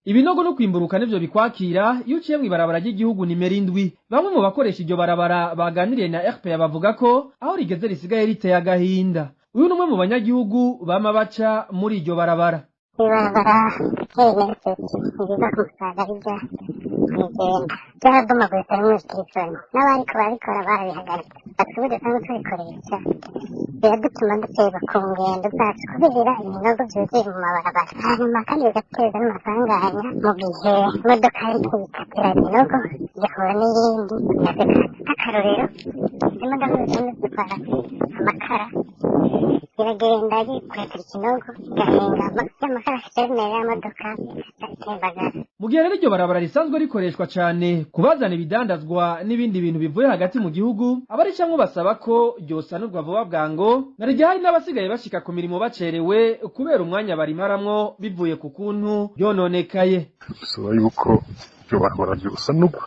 Ibinogo no kwimburuka nivyo bikwakira iyo uciye mw'ibarabara ry'igihugu nimero 7. Bamwe mu bakoresha iryo barabara baganiriye na RPA bavuga ko aho rigeze risigaye riteye agahinda. Uyu ni umwe mu banyagihugu bama baca muri iryo barabara. Ibarabara riteye neza riva ku Musaga rija mw'Ijenda ryarabomaguritse rimwe rikisoni, n'abariko barabikora barabihagaritse. Twebwe dusanzwe tubikoresha biradutuma ducerwa ku ngendo zacu kubera ibinogo vyuzuye mu mabarabara, hanyuma kandi bigateza n'amasanganya mu gihe imodoka iriko ikatira ibinogo igahura n'iyindi igazekana. Nk'akarorero, imodoka zisanzwe zitwara amakara iragenda yikwetera ikinogo igahengama, ya makara agaca aremera ya modoka igaca itembagara. Mu gihe rero iryo barabara risanzwe rikoreshwa cane kubazana ibidandazwa n'ibindi bintu bivuye hagati mu gihugu, abaricamwo basaba ko ryosanurwa vuba bwango, na rya hari n'abasigaye bashika ku mirimo bacerewe kubera umwanya barimaramwo bivuye ku kuntu ryononekaye. Bisaba yuko iryo barabara ryosanurwa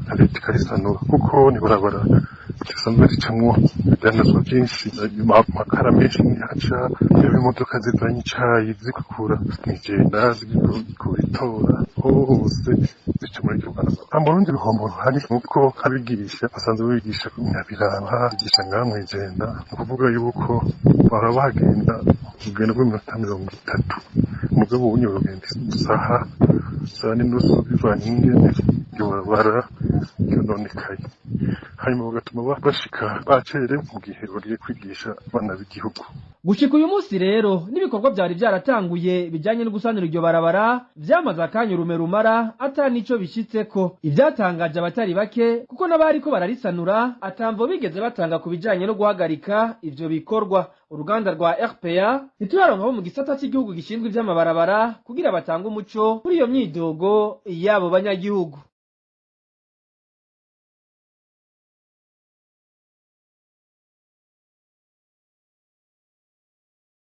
na leta ikarisanura, kuko ni barabara risanzwe ricamwo ibidandazwa vyinshi, amakara menshi ntihaca, yaba imodoka zizanye icayi zigikura mw'Ijenda zigikura hose zica muri iryo barabara. Mu rundi ruhombo ruhari nuko abigisha basanzwe bigisha Nyabiraba, bigisha ngaha mw'Ijenda, ni ukuvuga yuko bahora bahagenda urugendo rw'iminota 30, mugabo ubu urugendo isaha, isaha n'inusu bivanye n'ingene iryo barabara ryononekaye, hanyuma bagatuma bashika bacerewe mu gihe bagiye kwigisha abana b'igihugu. Gushika uyu munsi rero n'ibikorwa vyari vyaratanguye bijanye no gusanura iryo barabara vyamaze akanya urume rumara ata nico bishitseko. Ivyatangaje abatari bake kuko n'abariko bararisanura atamvo bigeze batanga ku bijanye no guhagarika ivyo bikorwa. Uruganda rwa RPA ntituraronka abo mu gisata c'igihugu gishinzwe ivy'amabarabara kugira batange umuco kuri iyo myidogo y'abo banyagihugu.